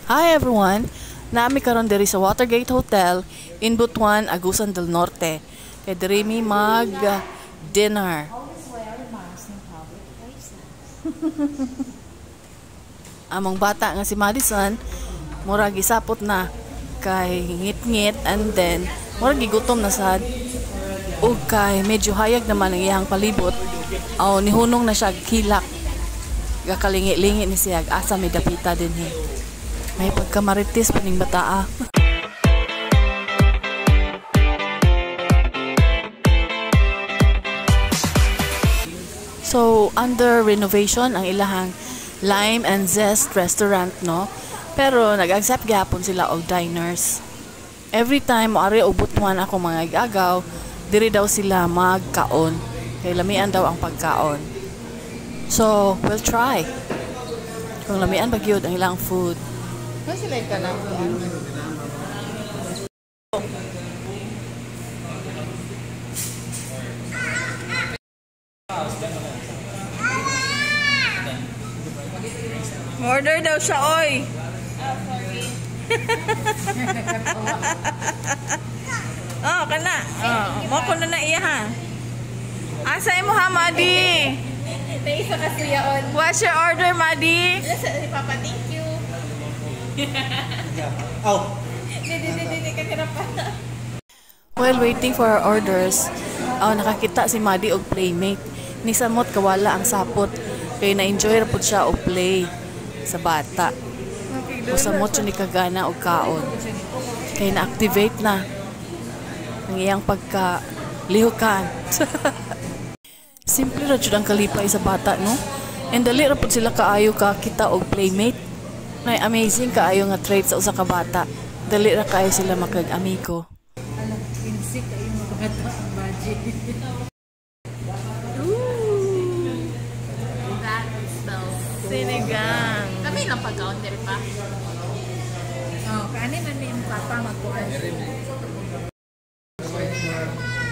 Hi everyone! Naa mi karon diri sa Watergate Hotel in Butuan, Agusan del Norte. Kay diri mi mag dinner. Always wear a mask in public places. Among bata nga si Madison, mura gisapot na kay ngit-ngit and then mura gigutom na sad. Ug kay medyo hayag naman ang iyang palibot. Aw, nihunong na siya kilak. Gakalingi-lingi ni siya asa may dapita dinhi. May pagkamaritis pa ning bataa. So, under renovation ang ilahang Lime and Zest restaurant, no? Pero nag-accept gyapon sila og diners. Every time moari og Butuan ako mga igagaw, diri daw sila magkaon. Kay lamian daw ang pagkaon. So, we'll try. Kung lamian ba gyud ang ilang food. Order daw siya, oy. Oh, sorry. Oh, kana. Oh, mo ko na na iya ha. Asa imo ha, Madi? Naisa ka siya on. What's your order, Madi? Si Papa, thank you. Oh. Di, di, di, di, di, katira pa. While waiting for our orders, aw, nakakita si Madi og playmate. Ni samot kawala ang sapot kay na-enjoy ra pud siya og play sa bata. Musamot siya ni kagana og kaon. Kay na-activate na ang iyang pagka lihukan. Simple ra jud ang kalipay sa bata, no? And dali ra pud sila kaayo kakita og playmate. Nay amazing kaayo nga trait sa usa ka bata. Dali ra kaayo sila makag-amigo. Alam, insik ay mga bata ang budget. That smells. Sinigang. Kami lang pag-counter pa. Oh, kaani man ni yung papa magkuhan.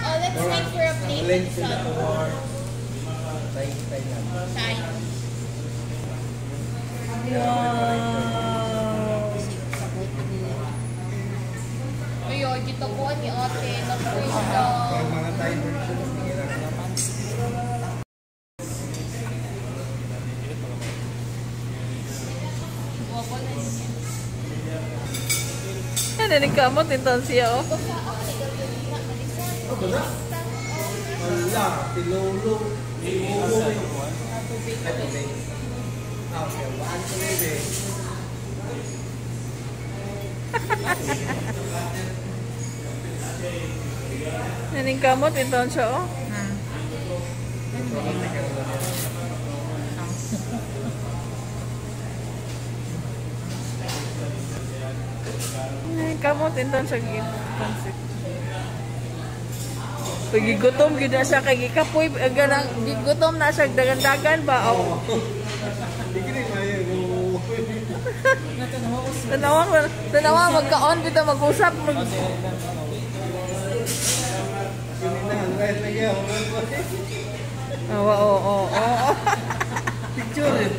Oh, let's wait for a plate. Or Thai lang. Thai. Wow. Ayo, gito ko ni ate. Nakuha daw. Ang mga Thai version, hindi lang. Wako na niya. Ano ni kamot inton siya, oh. Wala, tilolo. Tilolo. Ay, tubig. Ah, okay. Waan tubig eh. Naning kamot inton siya, oh. Naning kamot inton siya gid. Pansit. Pagigutom gyud na siya kay gikapoy ganang gigutom na siya dagan-dagan ba, oh. Hindi ka rin maya. Tanawa tanawa magkaon bitaw mag-usap mag Oh, oo. Picture eh.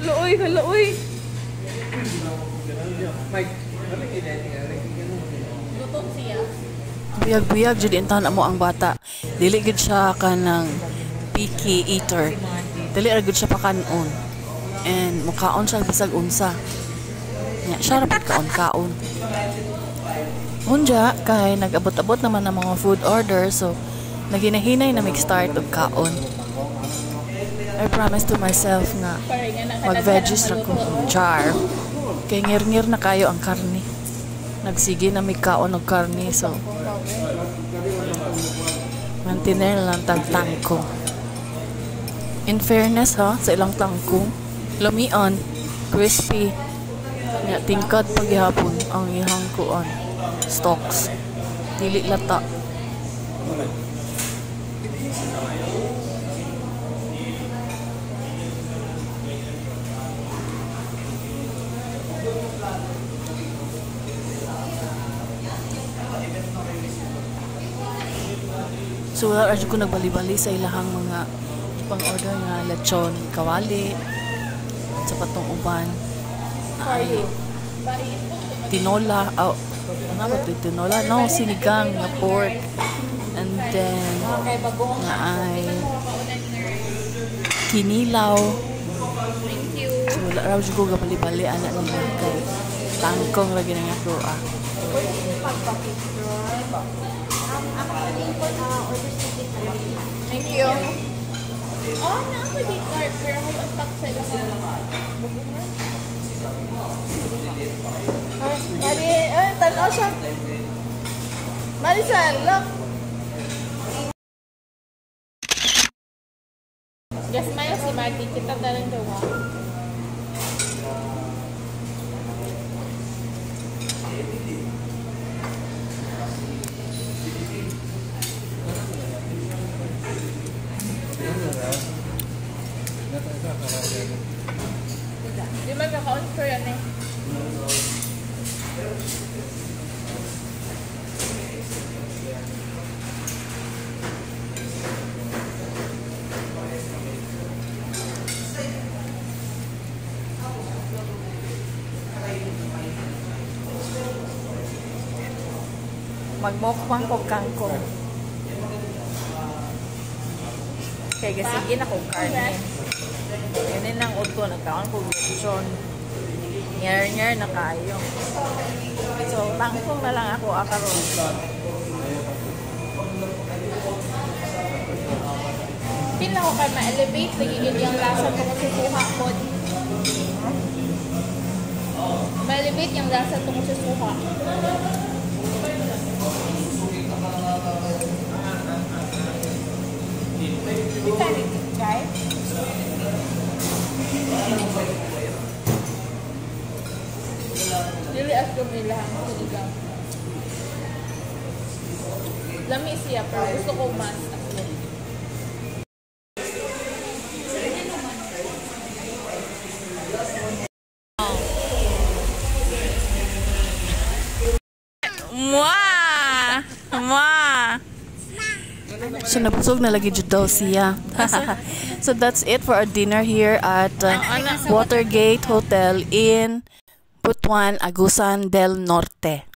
Hala, oy, hala, oy. Mike, ano yung Gutom siya. Buyag-buyag jud intawn amo ang bata. Dili gud siya kanang picky eater. Dili ra gud siya pakanon. And mukaon siya bisag unsa. Nya siya ra pud kaon-kaon. Unja kay nag-abot-abot naman ang mga food order, so naginahinay na mig-start og kaon. I promise to myself nga mag-veggies ra ko. Char. Kay ngir-ngir na kayo ang karne. Nagsige na may kaon og karne, so mantiner lang tag tangkong. In fairness ha, sa ilang tangkong, lamian, crispy, nya tingkad paghihapon ang ihang kuan stocks. Dili lata. So wala ra jud ko nagbali-bali sa ilahang mga pang-order nga lechon kawali sa patong uban. Ay, tinola, oh, ano ba ito? Tinola? No, sinigang nga pork. And then, Kay bagoong nga ay kinilaw. Thank you. So, wala raw jud ko gabali-bali ana nila kay tangkong lagi na nga ko ah. Thank you. Oh, na ako di card pero ako ang pak sa ilaha. Mari, ay, tanaw siya. Marisol, look. Gasmayo si Maggie, kita talang dawa. Di man kakaon ko yan eh. Magmukbang ko kangkong. Kay gasige na kong karne. Ganun lang udto, nagkaon ko lechon. Nyar-nyar na kaayo. So, tangkong na lang ako akaron. Feel na ko kay ma-elevate lagi yun yung lasa tungkol sa suha ko. Ma-elevate yung lasa tungkol sa suha. Kita ni Jai. Dili as nila ang sinigang. Lami siya pero gusto ko mas aslom. Mwah! Mwah! So nabusog na lagi jud daw siya. So that's it for our dinner here at Watergate Hotel in Butuan, Agusan del Norte.